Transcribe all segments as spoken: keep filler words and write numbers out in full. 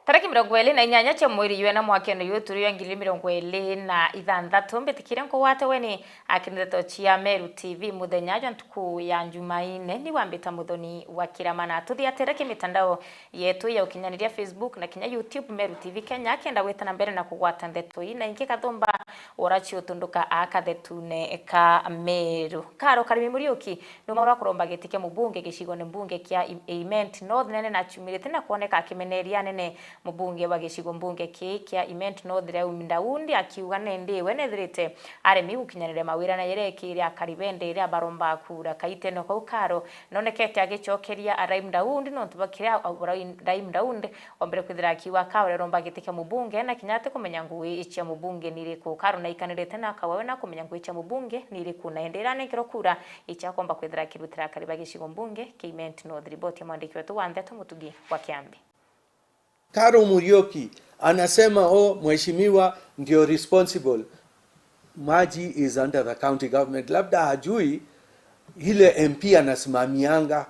Tariki mirongo iri na inyanya cia mweri jwena mwakene juju turi jwa ngiri mirongo iri na ithanthatu, mbitikire nkugwate weni aki ndeto cia Meru T V muthenya jwa ntuku ya Njumaine. Ni wambita Muthoni wa Kirama na tuthiatire ki mitandao yetu ya ukinyaniria, Facebook na kinya YouTube, Meru T V Kenya, kenda gwita na mbere na kugwata ndeto ii na ingi kathumba ura ciutunduka a kathetune ka Meru. Karo Karimi Muriuki ni umwe ura kuromba giti kia mubunge gicigone mbunge kia Im-, Imenti North, nene na aciumirite na kwoneka akimeneria anene mubunge wa gicigo mbunge kii kia Imenti North, Raim Daudi, akiuga nendi we nethirite aremi gukinyaniria mawira na yerekire akari bende iria baromba kura kaitene kau Karo. Nonekete agicokeria Raim Daudi nontu bwa kiria Raim Daudi ombere kwithira akiuga Karo aromba giti kia mubunge na kinya ati kumenya ngugi cia mubunge ni iriku. Karo naikanirite na akawe na kumenya ngugi cia mubunge ni iriku na indi iranenkerwa kura icia komba kwithira akirutira akari ba gicigo mbunge kia Imenti North. Riboti ya mwandiki wetu wa ndeto Mutugi wa Kiambi. Karo Muriuki anasema, "Oh, mheshimiwa ndio responsible." Maji is under the county government. Labda hajui ile M P anasimamianga.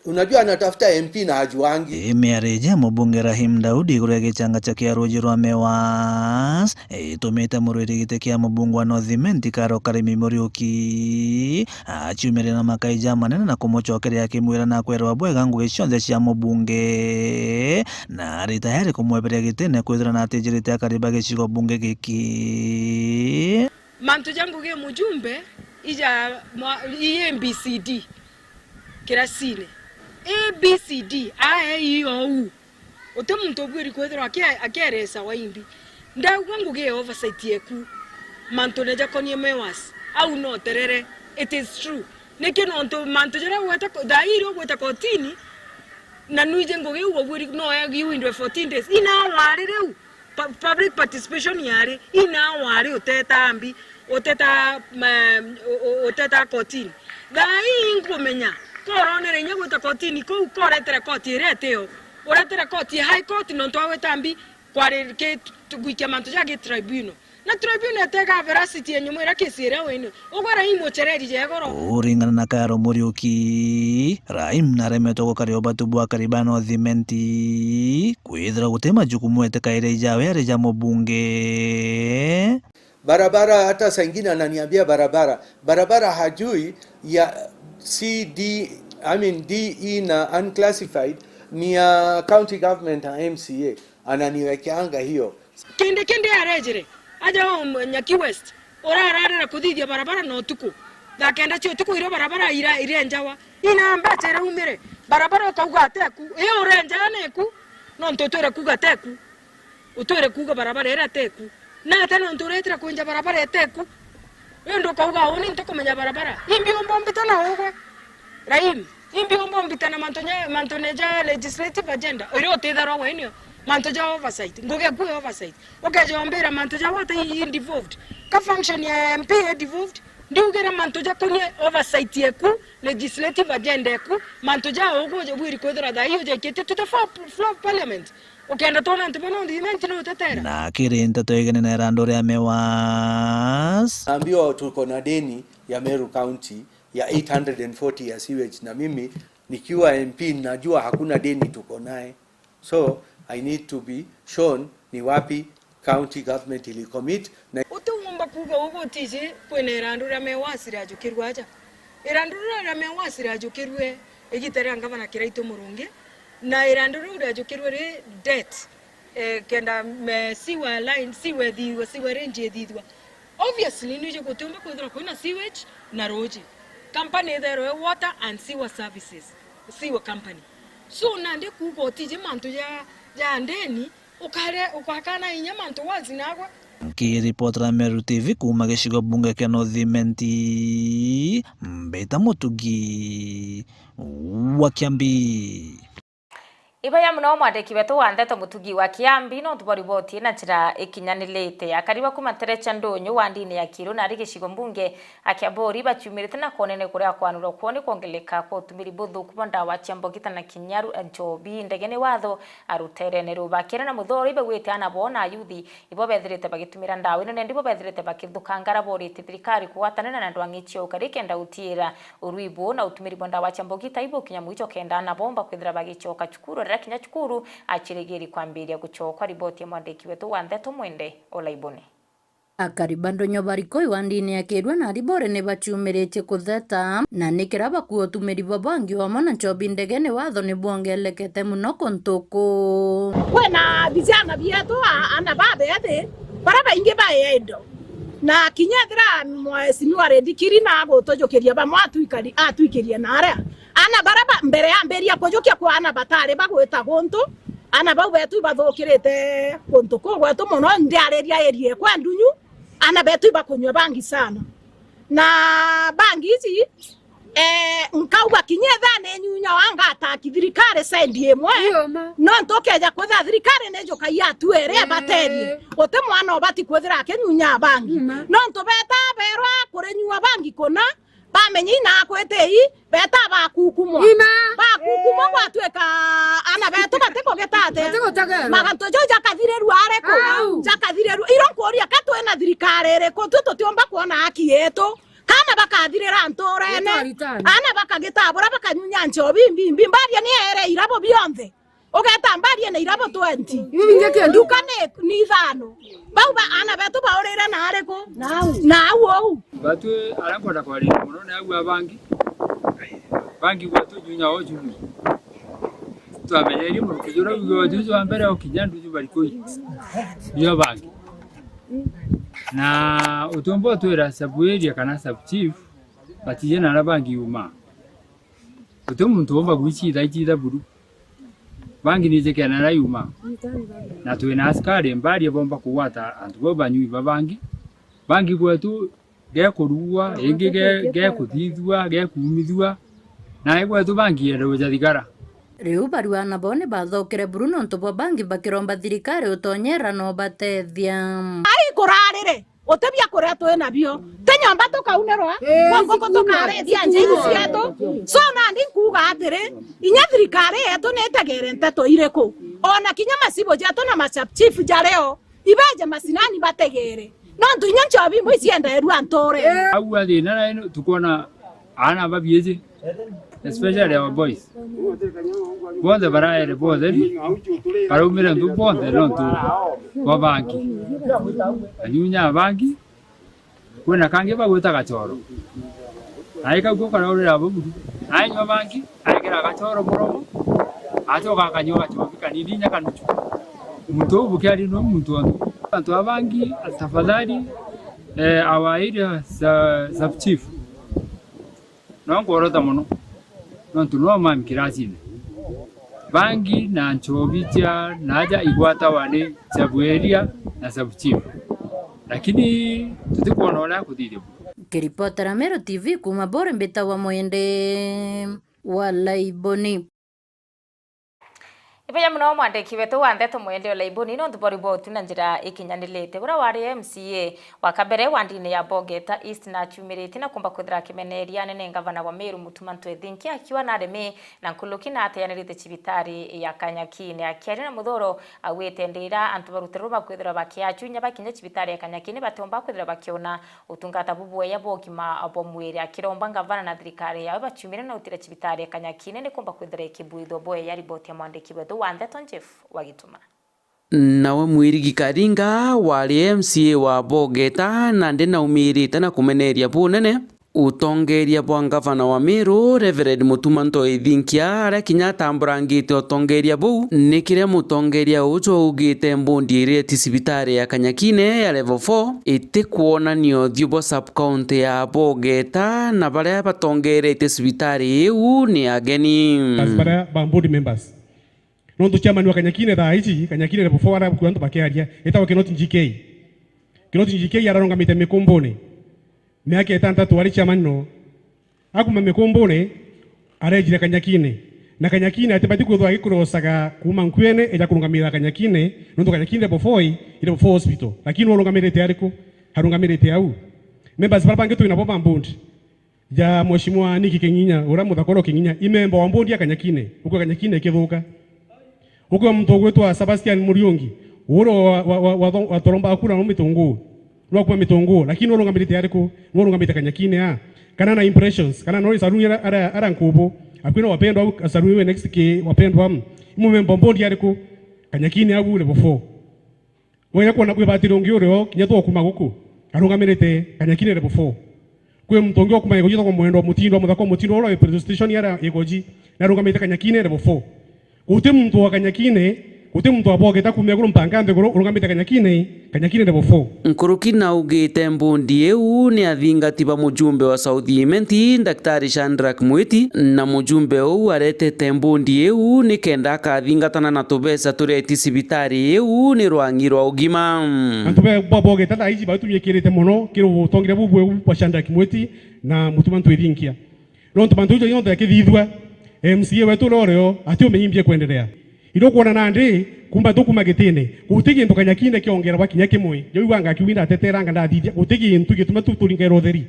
Unajua anatafuta M P na hajuangi. Ii miario ja mubunge Raim Daudi iguru ria gichanga cha kia ruuji rwa Mewas itumite murwiri giti kia mubunge wa North Imenti Karo Karimi Muriuki aciumiria na makai jamanene na kumucokeria akimwira na kwerwa bwega ngugi cionthe cia mubunge na ari tayari kumweberia gitine kwithira na atijirite akari ba gicigo bunge giki. Mantu ja ngugi ya mujumbe ija mwa-, i A B C D kirasine. A B C D, A, E, I, O, U. Uti muntu ubuiri kwithirwa aki-, akierecawa imbi. Ndauga ngugi ya oversight yeku, mantune jakonie Mewas, au no terere. It is true. Niki? Nontu mantu jaria ugweta ko-, thaa ii ugweta kotini, na nwiji ngugi iu ubuiri no yagi windwe fourteen days. Ina wari riu, pu-, public participation yari, ina wari uteta mbi, uteta, ma-, u-, u-, uteta kotini. Thaa ii nkumenya, koronere inya gwita kotini kuu, koretere koti iria itio, uretere koti ya High Court nontu wa gwita mbi, kwari ki-, tu-, gwikia mantu ja gi tribunal. Na tribunal itega veracity ya nyuma iria kesi iria wini. Ugwe Raim ucereri ja igoro. Kuringana na Karo Muriuki, Raim naremetwe gukaria ubatu bwa akari ba North Imenti, kwithira guti majukumu etikaire ijawe ari ja mubunge. Barabara, hata saa ingine ananiambia barabara. Barabara hajui ya C D, I mean D E na unclassified ni ya county government na M C A. Ananiwekeanga hiyo. Kindi kindi arejire, aja o Nyaki West, urararira kuthithia barabara na utuku. Thaa kenda cia utuku irio barabara ira-, irenjawa. Ina mbeca iraumire, barabara ukauga ateku, ii urenjaa neku, nontu utwire kuuga teku. Utwire kuuga barabara iria teku. Na ata nontu uretire kwenja barabara iteku? Indi ukauga, "Uni ntikumenya barabara." Imbi umba umbita na ugwe? Raim, imbi umba umbita na mantu nya-, mantu ne ja legislative agenda? Iria utitharwa wenio, mantu ja oversight. Ngugi eku ya oversight. Ukeja umbira mantu ja water i devolved. Ka function ya M P i devolved? Ndiugire mantu jakonie oversight yeku, legislative agenda eku, mantu ja ugwe uje bwiri kwithira thaa ii ujekitie to the floor, floor of parliament. Ukenda twona antu bana North Imenti ni utetera. Na akiri nteto igene na irandu ria Mewas. Naambiwa tuko na deni ya Meru County ya eight hundred and forty ya sewage, na mimi nikiwa M P najua hakuna deni tuko naye. So, I need to be shown ni wapi county government ili commit na utiumba kuuga ugu utiji kwina irandu ria Mewas riajukirwe aja. Irandu riria ria Mewas riajukirwe igita ria ngavana Kiraitu Murungi, na irandu riu riajukirwe ri debt, eh, kenda, eh, sewer line, sewer ithithwa, sewer range ithithwa. Obviously, nwiji gutiumba kwithirwa kwina sewage na ruuji. Company itherwe water and sewer services, sewer company. So, nandi kuuga utiji mantu ja, ja ndeni, ukare, ukakana inya mantu wazi nagwe. Nkiripotera Meru T V kuuma gicigo bunge kia North Imenti, mbita Mutugi wa Kiambi. Ibaya muno mwandiki wetu wa ndeto Mutugi wa Kiambi, nontu bwa riboti na njira ikinyanilite. Akari ba kuuma ntere cia Ndunyu wa ndini ya Kiru na ari gicigo mbunge a Kiabori baciumirite na konene kuria kwanurwa kwoni kwongeleka kwa utumiri buthuku bwa ndawa cia mbogita na kinya ru-, nchobi ndegene watho a ruterene ruu. Bakire na muthoro ibauite ana bo na ayuthi ibo bethirite bagitumira ndawa ino, nendi bo bethirite bakithukangara borite thirikari kugwatanira na ndwang'i cia ukari kenda utiira urui buu na utumiri bwa ndawa cia mbogita ibukinya mwicho kenda ana bomba kwithira bagicoka cukuru. Kinya cukuru acirigiri kwambiria gucokwa. Riboti ya mwandiki wetu wa ndeto Mwende Olaiboni. Akari ba Ndonyo Barikoi wa ndini ya Kirua na Aribore ni baciumiritie kutheta, na ni kira bakua utumiri bwa bangi wamwe na nchobi ndegene watho ni bwongelekete muno kuntu kuu. Kwina vijana bietu, a-, ana babethi, bara baingi bae indo. Na kinya ethira mheshimiwa Redikiri na agutujukiria bamwe atwikari-, atwikirie na aria. Ana bara ba, mbere yambiria kujukia kwa ana batari bagwita guntu, ana bau betu ibathukirite kuntu kuu gwetu muno, ndiariria area kwa ndunyu, ana betu ibakunywa bangi sana. Na bangi ici, eh, nkauga kinya etha ni nyunya wa ngataki thirikari sendi imwe, iyo ma. Nontu ukeja kwithira thirikari ni njukagia atu eri, eh, ibatethie. Guti mwana ubati kwithira akinyunya bangi. Ima. Nontu beta berwa kurinyua bangi kuna, bamenya ina akwiti ii, beta bakukumwa. Ima. Bakukumwa gwatuika ana betu batikugitate. Batigutegerwa. Maganto jau jakathirirua ariku? Au. Jakathirirua. Iro nkuria ka twina thirikari iriku? Twi tutiumba kwona haki yetu. Kana bakathirira nturene. Ni twaritana. Ana bakagitabura bakanyunya nchobi mbimbi. Mbaria ni ere irabo bionthe. Ugeta mbarie na irabo twenty. Iu bingi kindu. Nduka ni, ni ithano. Bau ba, ana betu baurire na ariku? Nau. Nau ou. Batwi aria nkwenda kwarira muno ni au a bangi. Bangi gwatu junya o jumu. Twamenyerie muruki jura ugo juju wa mbere o kinya nduju Barikoi. Nio bangi. Na utiumba utwira sub area kana sub chief, batije na aria bangi uma. Guti muntu umba gwicitha icitha buru. Bangi ni jikena na yuma. Na twina askari mbarie bomba kugwata antu bau banyui ba bangi. Bangi gwetu gekurugwa, ingi ge-, gekuthithua, gekumithua. Na gwetu bangi yenda guja thigara. Riu baruana bo ni bathokire buru nontu bwa bangi bakiromba thirikari utonyera no batethia. Ai kurarire. Guti bia kuria twi nabio. Ti nyomba tukaunirwa, ii, kwa nguku tukarithia njei cietu. So nandi nkuuga atiri, inya thirikari yetu ni itegere nteto iriku? Ona kinya macibu jetu na machief jario, ibeje macinani bategere. Nontu inya nchobi imwe iciendairua nture. Au athina na ino tukwona Aana babiiji, especially our boys, bonthe baraere botheri, baraumire ntu bonthe nontu bwa bangi. Anyunya a bangi, kwina kangi bagwita gachoro. Nai kau ko karaurira buburu. Nai nyua bangi, aikira gachoro muromo, acoka akanyua gachobi kanini inya kanuchu. Muntu uu bukiaria no muntu onthe. Antu a bangi, tafadhali, eh, our area sa-, sub chief. No nkworota mono, nontu no mami kirasine. Bangi na nchobi cia naaja igwatawa ni sub area na sub chief. Lakini tutikwona uria kuthithia buru. Nkiripotera Meru T V kuuma Bore, mbitagwa Mwende wa Laiboni. Ibeja mono mwandiki wetu wa ndeto Mwende Olaiboni, nontu bwa riboti na njira ikinyanirite. Uria wari M C A wa kabere wa ndini ya Bogeta East na aciumiritie na kumba kwithira akimeneria anene ngavana wa Meru Mutuma Ntwethinki akiuga naremi na nkuluki na ateanirite cibitari ya Kanyakine. Akiaria na Muthoro augite ndira antu barutirwe bakwithirwa bakiachu inya bakinya cibitari ya Kanyakine batiumba kwithirwa bakiona utungata bubwega bwa ugima bwa mwiri, akiromba ngavana na thirikari yawe baciumire na utira cibitari ya Kanyakine ni kumba kwithira ikibuithwa bwega. Riboti ya mwandiki wetu wa ndeto Jeff Wagituma. Nawe Mwirigi Karinga wari M C A wa Bogeta, nandi naumirite na kumeneria bunene utongeria bwa ngavana wa Meru, Reverend Mutuma Ntoi Thinkia, aria kinya atamburangite utongeria buu, ni kiria mutongeria uju augite mbundi iria iti cibitari ya Kanyakine ya level four itikwonania uthiu bwa sub-county ya Bogeta, na baria batongeretie cibitari iu ni ageni. As baria ba board members. Nontu chairman wa Kanyakine thaa ici, Kanyakine level four aria bukua antu bakiaria, etagwa Kinoti G K. Kinoti G K ararungamite Mikumbune. Miaka itantatu ari chairman no. Akuma Mikumbune, arejire Kanyakine. Na Kanyakine atibati kwithwa agikurosaga kuuma Nkuene eja kurungamira Kanyakine, nontu Kanyakine level four i level four hospital. Lakini urungamirite ariku? Arungamirite au. Members bara bangi twina bo ba board ja Mheshimiwa Nick Kinginya, uria muthakoro Kinginya, i memba wa board ya Kanyakine. Ukwe Kanyakine ikithuka. Ukwe muntu ugwitwa Sebastian Muriungi, uria wa, wa, wa, wa, watoromba akura no Mitunguu. No akuma Mitunguu, lakini urungamirite ariku? No urungamirite Kanyakine a? Kana na impressions, kana no isaruni ara, ara, ara nkubu. Akwira, "Wapendwa, au asaruiwe next ki, wapendwa, mm, imumemba mbondi ariku?" Kanyakine au level four. Wega kwona kwi batiri ungi urio kinya twakuma guku, arungamirite Kanyakine level four. Kwi muntu ungi okuma Igoji, etagwa Mwendwa Mutindo, muthaka wa Mutindo, uria wi police station aria Igoji, na arungamirite Kanyakine level four. Guti muntu wa Kanyakine, guti muntu wa Bogeta kuuma iguru mpaka nthiguru urungamirite Kanyakine, Kanyakine level four. Nkuruki naugite mbondi iu ni athingati ba mujumbe wa South Imenti, Daktari Shadrack Mwiti, na mujumbe uu aretete mbondi iu nikenda akathingatana na tubeca tureti cibitari iu ni rwangi rwa ugima. Antu ba, ba Bogeta thaa iji batunyikirite mono kiri utongeria bubweu bwa Shadrack Mwiti na Mutuma Ntwithinkia. Nontu mantu jau jonthe jakithithua, M C A wetu uria urio atiumenyi mbia kwenderea. Irio kwona nandi, kumba tukuma gitine, guti gintu Kanyakine kiongerwa kinya kimwe. Jau iu angakiuga indateteranga ndathithia, guti gintu gituma tu turingera utheri.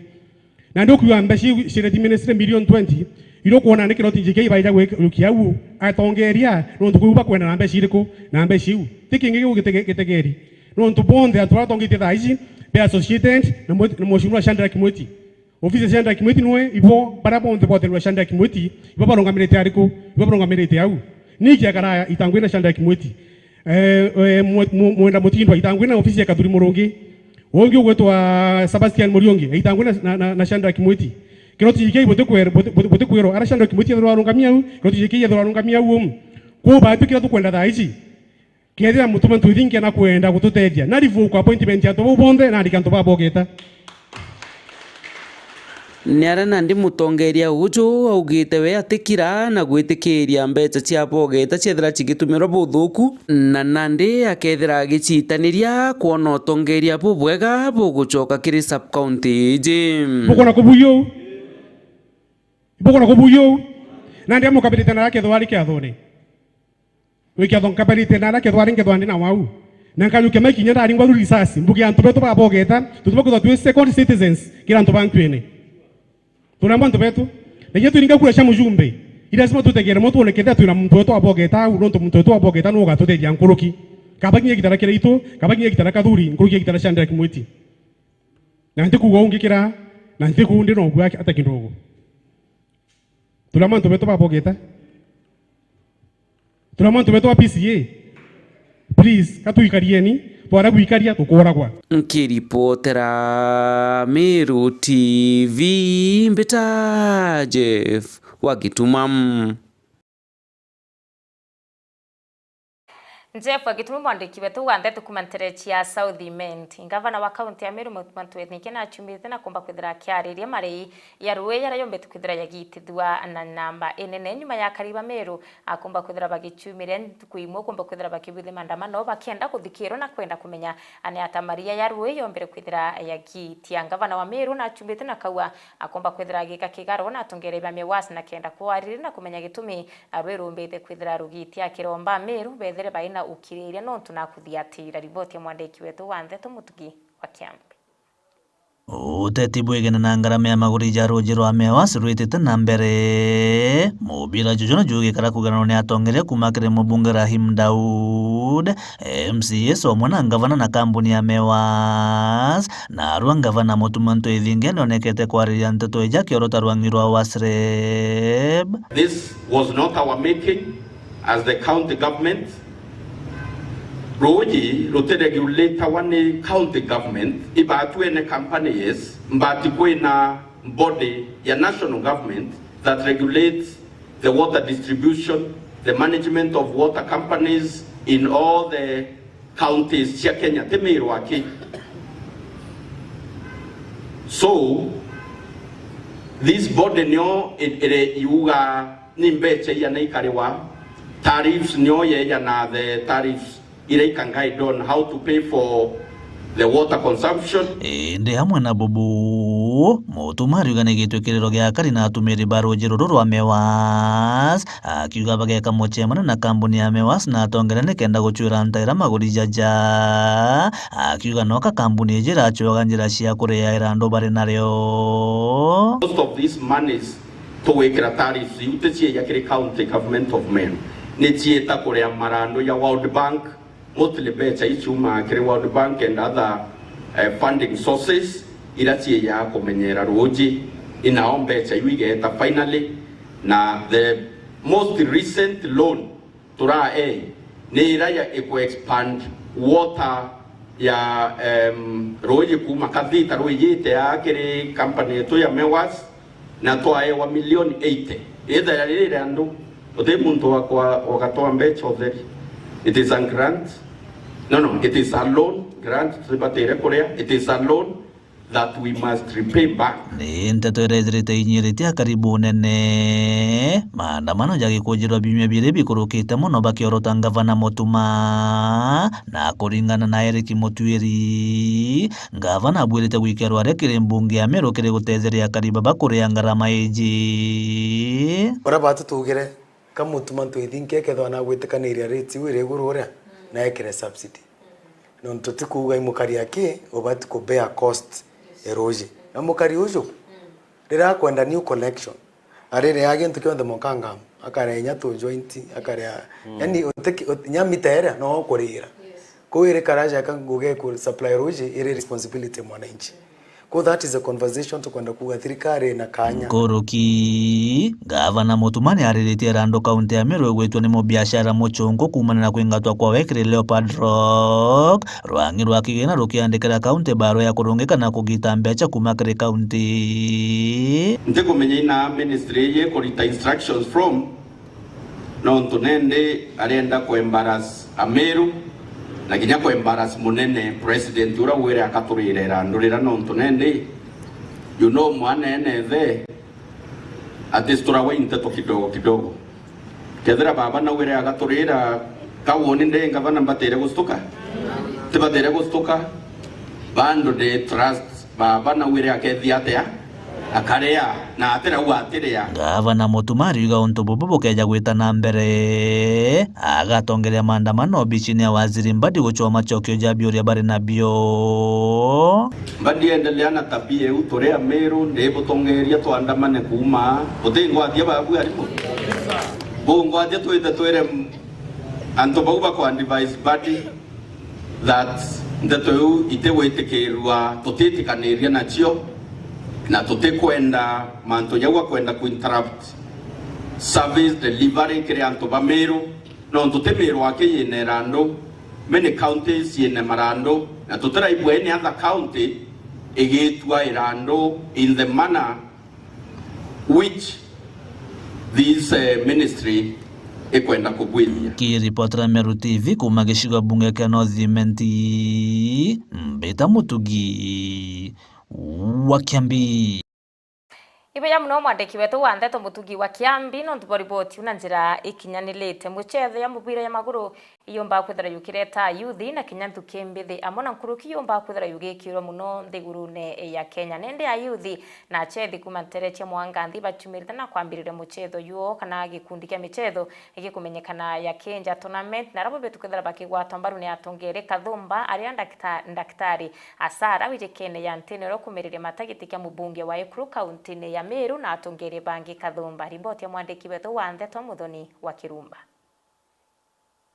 Nandi ukiuga mbeca iu cireti ministry million twenty, irio kwona nandi Kiroti J K baija gwikia au atongeria, nontu kwiu bakwenda na mbeca iriku na mbeca iu? Ti kingi kiu gitege-, gitegeri. Nontu bonthe antu baria atongetie thaa ici be associated na mwe-, na mheshimiwa Shadrack Mwiti. Ofisi ya Shadrack Mwiti niwe ibo, baria bonthe botherwa Shadrack Mwiti, ibo barungamirite ariku? Ibo barungamirite au. Niki akara itangwi na Shadrack Mwiti? Eh, eh, mwe-, mwe-, Mwenda Mutindwa itangwi na ofisi ya Kathuri Murungi. Ungi ugwitwa Sebastian Muriungi, itangwi na, na, na, na Shadrack Mwiti. Kiroti J K buti kwer-, buti, buti, buti kwirwa, ara Shadrack Mwiti ethirwa arungamia au, Kiroti J K ethirwa arungamia au, um. Kwou baatwikira tukwenda thaa ici. Kethira Mutuma Ntwithinkia na kwenda gututethia, na revoke appointment ya antu bau bonthe, na andike antu ba Bogeta. Ni aria nandi mutongeria uju augite we atikira na gwitikiria mbeca cia Bogeta ciethira cigitumirwa buthuku, na nandi akethira agicitaniria kwona utongeria bubwega bugucoka kiri sub-county iji. Bukona kubuyu? Bukona kubuyu? Nandi amukabirite na akethwa ari kiathone. Wikia thonkabarite na aria kethwa ari ngethwa ndi na wau. Na nkajukia maikinya ndaringwa ru risasi. Mbuge antu betu ba Bogeta, tutuma kwithwa twi second citizens kira antu ba ntwene. Turamba antu betu. Na inya twiringa kura cia mujumbe, i lazima tutegere mo tuone kethira twina muntu wetu wa Bogeta au, nontu muntu wetu wa Bogeta nu ugatutethia nkuruki. Kaba kinya gitara kira itu, kaba kinya gitara Kathuri, nkuruki ya gitara cia Shadrack Mwiti. Na ntikuuga ungi kira, na ntikuundi na ugua ata kidogo. Turamantu betu ba Bogeta. Turamantu betu ba P C A. Please, ka tuikarieni, twara gwikaria tukooragwa. Nkiripotera Meru T V, mbita Jeff wa Gituma. Jeff Gitumi, mwandiki wetu wa ndeto kuma nterechi ya South Imenti. Ngavana wa kaunti ya Meru, Mutuma Ntwithinkia, nachumbite na kumba kwithira akiariria marei ya rui yaria yombete kwithira yagitithua na namba inene nyuma ya akari ba Meru akumba kwithira bagichumiria ntuku imwe kumba kwithira bakibuthi maandamano bakienda kuthikirwa na kwenda kumenya ni ata maria ya rui yombere kwithira yagitia. Ngavana wa Meru nachumbite na kaua akumba kwithira agika kigaro na atongeria ba Mewas na kenda kwariria na kumenya gitumi rwirumbite kwithira rugitia kiromba Meru bethire baina ukiriria nontu na kuthiatira. Riboti ya mwandiki wetu wa ndeto Mutugi wa Kiambi. Uteti bwigene na ngarama ya maguri ja ruji rwa Mewas rwitite na mbere. Mubira juju na jugikara kugananwa ni atongeria kuma kiri mubunge Rahim Daud, M C As omwe na ngavana na kambuni ya Mewas. Narua ngavana Mutuma Ntwithingia nonekete kwariria nteto ija kiorota rwang'i rwa Wasreb. This was not our making as the county government. Ruuji rutiregulatawa ni county government, ibaatwene companies, but kwina body ya national government that regulates the water distribution, the management of water companies in all the counties cia Kenya, ti Meru aki. So, this body nio i-, iri iuga ni mbecha iana ikariwa, tariffs nio yeja na the tariffs ira ika guide on how to pay for the water consumption. Indi amwe na bubu, Mutuma ariuga ni gitwikiriro gia akari na atumiri ba ruji ruru rwa Mewas, akiuga bageka mucemano na kambuni ya Mewas na atongeria nikenda gucwira ntaira maguri jaja, akiuga noka kambuni iji iracoga njira cia kuriaira andu bari nario. Most of these monies tugwikira tariffs iu ti cieja kiri County Government of Meru, ni ciita kuria marandu ya World Bank. Mostly mbecha iu ciumaa kiri World Bank and other, eh, funding sources ira ciijaga kumenyera ruuji, inao mbecha iu igeeta finally Na the most recent loan turae ni ira ya iku expand water ya, em, ruuji kuuma Kathita ruijite aa kiri company yetu ya Mewas, na twaewa milioni eighty. Ithaira riri ria andu, uti muntu wakwa ugatoa mbecha utheri. It is a grant. No, no, it is a loan. Grant tutibatire kuria. It is a loan that we must repay back. Ni nteto ira ithirite inyirite akari bunene. Maandamano jagikunjirwa biumia biiri bikurukite mono bakiorota ngavana Mutuma. Na kuringana na Eric Mutuiri, ngavana abwirite gwikerwa aria kiri mbunge ya Meru kiri gutetheria akari baba kuria ngarama iji. Uria batu tugire, ka Mutuma ntwithinke kethwa nagwitikaniria rate iu iri iguru uria, na ekire subsidy. Nontu ti kuuga i mukari aki ubati ku bear cost ya ruuji. Na mukari uju, riria akwenda new collection, ariria gintu kionthe mukangam, akarea inya tu joint, akarea, yani, utiki-, ut-, inya mita iria no ukurira. Kuu iri karaja ka ngugi ku supply ruuji iri responsibility ya mwananchi. Kuu that is a conversation tukwenda kuuga thirikari ina kanya. Nkuruki, Gavana Mutuma ni ariritie Rando kaunti ya Meru igwitwe ni mubiashara muchunku kuumania na kwingatwa kwawe kiri Leopard Rock, rwang'i rwa kigina rukiandikira kaunti barua ya kurungika na kugita mbecha kuuma kiri kaunti. Ntikumenya ina ministry iji ikurita instructions from, nontu nendi arienda ku embarrass Ameru, na kinya ku embarrass munene president uria wire akaturira Rando rira, nontu nendi, you know, mwana ene the, ati sturagwa i nteto kidogo kidogo. Kethira baba nawire agaturira, ka woni ndi ngavana mbatire gustuka? Tibatire gustuka. Bando ndi trust baba nawire akethia atia? Akaria, na atirauga atiria. Gavana Mutuma ariuga untu bubu bukeja gwita na mbere, agatongeria maandamano obicini ya waziri Mbadi gucua macokio ja biuria bari nabio. Mbadi endelea na tabia iu, turi Ameru, ndibutongeria tuandamane kuuma. Butingwathia babu arimu. Bungwathia twite twire antu bau bakwa advise Mbadi that nteto iu itigwitikirua, tutitikaniria nacio, na tutikwenda mantu jau akwenda ku interrupt service delivery kiri antu ba Meru, nontu ti Meru aki yina Rando, many counties yina Rando, na tutiraigua any other county igitua Rando in the manner which this, eh, ministry ikwenda kubwithia. Kiripotera Meru T V kuuma gicigo bunge kia North Imenti, Mbita Mutugi wa Kiambi. Ibuya muno mwandiki wetu wa ndeto Mutugi wa Kiambi, nontu bwa riboti iu na njira ikinyanirite. Mucetho ya mubira ya maguru iyumbaga kwithirwa yukireta ayuthi na kinya nthuki mbithi amwe na nkuruki yumbaga kwithirwa yugikirwa muno nthigurune ya Kenya. Nindi ayuthi na achethi kuuma ntere cia Mwanganthi bachumirite na kwambiriria muchetho juo kana gikundi kia michetho gikumenyekana ya Kenja Tournament, na arabo betu kwithirwa bakigwatwa mbaru ni atongeria Kathumba aria ndakita-, ndakitari Asara wijikene ya ntini uria kumiriria matagiti kia mubunge wa Ekuru kauntini ya Meru na atongeria bangi Kathumba. Riboti ya mwandiki wetu wa ndeto Muthoni wa Kirumba.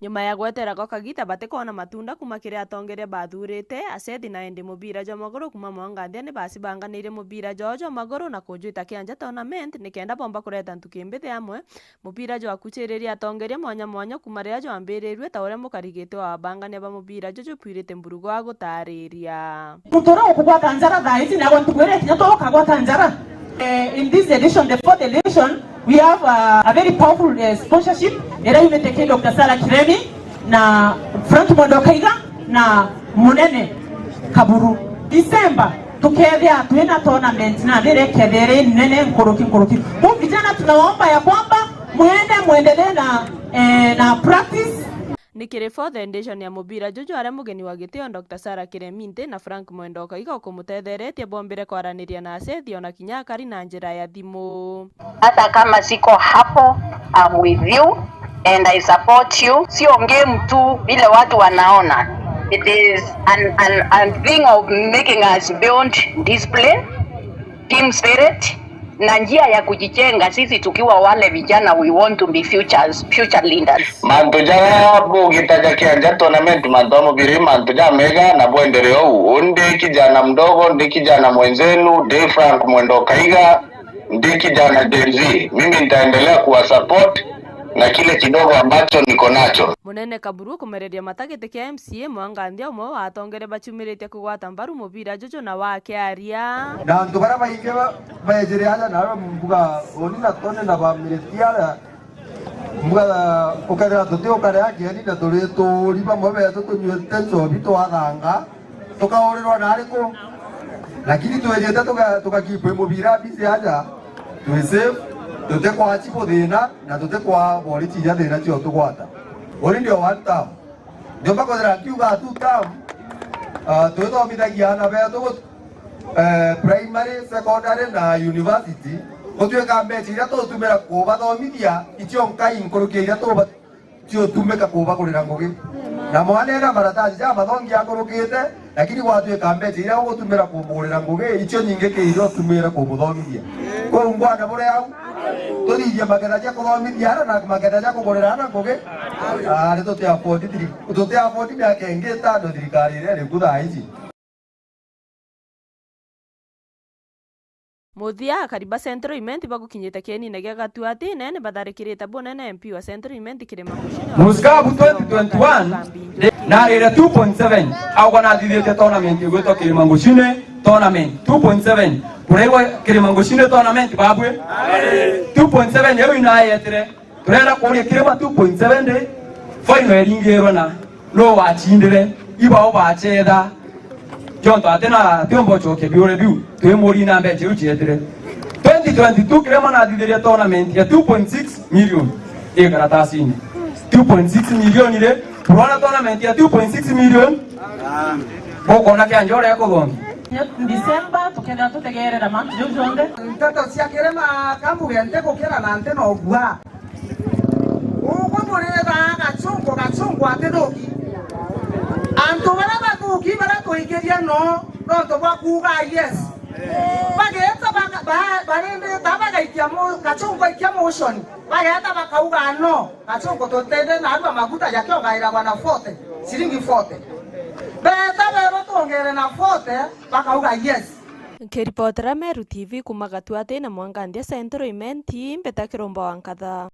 Nyuma ya gwetera gwa kagita batikwona matunda kuuma kiri atongeria bathurite, achethi na endi mubira jwa maguru kuuma Mwanganthia ni bacibanganirie mubira jwao jwa maguru na kujwita Kianja Tournament nikenda bomba kureta ntuki mbithi amwe. Mubira jwakuchiririe atongeria mwanya mwanya kuuma riria jwambirirue, ta uria mukarigiti wa abangania ba mubira juju Purity Mburugu agutariria. Muntu uria ukugwata njara thaa ici, nagwe ntuku iria ikinya twauka gwata njara. Eh, in this edition, the fourth edition, we have, uh, a very powerful, uh, sponsorship iria yumite ki Doctor Sarah Kiremi na Frank Mwendo Kaiga na Munene Kaburu. December tukethia twina tournament na thire kethia iri nene nkuruki nkuruki. Kwa vijana tunawaomba ya kwamba mwende mwendelee na, eh, na practice. Ni kiri fourth edition ya mubira juju aria mugeni wa gitio Doctor Sarah Kiremi nthi na Frank Mwendo Kaiga ukumutetheretie bombire kwaraniria na achethi ona kinya akari na njira ya thimu. Hata kama siko hapo, I'm with you and I support you. Sio game tu vile watu wanaona. It is an, an, an thing of making us build discipline, team spirit, na njia ya kujijenga sisi tukiwa wale vijana we want to be futures, future leaders. Mantu jaria bugita ja Kianja Tournament, mantu a mubiri, mantu ja mega na bwendereo uu. Ndi kijana mdogo, ndi kijana mwenzenu, ndi Frank Mwendo Kaiga. Ndi kijana Gen Z, mimi nitaendelea kuwasupport na kile kidogo ambacho niko nacho. Munene Kaburu kumereria mata giti kia M C A mwanganthia umwe wa atongeria bachumiritie kugwata mbaru mubira juju na wakiaria. Na antu baria baingi ba- beejire aja naarua mbuga uni na tone na bamiritie aria mbuga ukethira tuti ukarea kieni na turi tuuri bamwe beetu tunyuite nchobi twathanga tukaurirwa naari ku? Lakini twijite tuga- tugakipu mubira bisi aja twi safe, tutikwachi buthina na tutikwa boriti iria thina cio tugwata. Uri ndio one term. Ndiumba kwithira nkiuga two term, ah, twithomithagia aana beetu gu- eh, primary, secondary na university, gutwika mbeca iria tugutumira kubathomithia icio nkai nkuruki iria tuba- ciutumika kubagurira ngugi. Na mwana ena maratathi ja mathongi akurukite, lakini gwatuika mbeca iria ugutumira kumugurira ngugi, icio nyingi ki iria utumire kumuthomithia. Kwou ngwana buri au, tuthithie magetha ja kuthomithia aana na magetha ja kugurira aana ngugi. Ari tuti afford thiri-, tuti afford miaka ingi itano thirikari iria iriku thaa ici. Muthia, akari ba Central Imenti bagukinyite kienine gia Gatuati inene batharikirite bunene M P wa Central Imenti Kirima Ngucine wa Musikabu twenty twenty-one, narire two point seven, augwa nathithitie tournament igwitwa Kirima Ngucine tournament two point seven. Kuraigwa Kirima Ngucine tournament babwe? Two point seven yau inayetire. Turenda kuuria Kirima two point seven ri, final iringirwe na nu wacindire, ibao bacetha? Jonto ati na atiumba ucokia biuria biu, twimuri na mbeca iu cietire. Twenty twenty-two Kirima nathithirie tournament ya two point six million i karatasini. Two point six million ri, urona tournament ya two point six million? Ukona kia njore ya kuthongi. December, tukethira tutegeerera mantu jau jonthe. Nteto cia Kirima kambuge nti gukira na nti na ubua. Uguo burithaa gachungu, gachungu atithuki. Antu baria bathuki baria tuikiria no, nontu bwa kuuga yes. Bageeta baka-, ba-, barindita bagaikia mu-, gachungu aikia motion. Bageeta bakauga no, gachungu tutindi narua maguta jakiongairagwa na forty, ciringi forty. Beeta beerwa twongere na forty, bakauga yes. Nkiripotera Meru T V kuuma Gatuati na Mwangandia Central Imenti, mbita Kirumba wa Nkatha.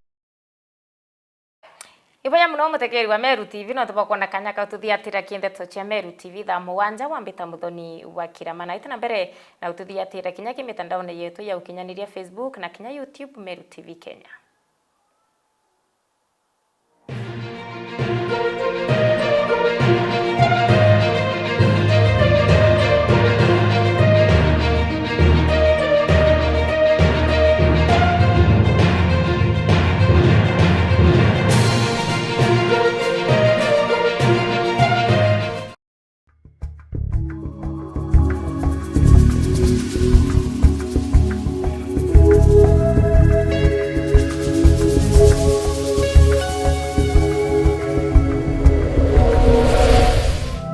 Iboya muno mutegeri wa Meru T V, nontu bwa kwona kanya kau tuthiatira ki ndeto cia Meru T V thaa mugwanja, wambita Muthoni wa Kirama. Na iti na mbere na ututhiatira kinya ki mitandaone yetu ya ukinyaniria, Facebook na kinya YouTube, Meru T V Kenya.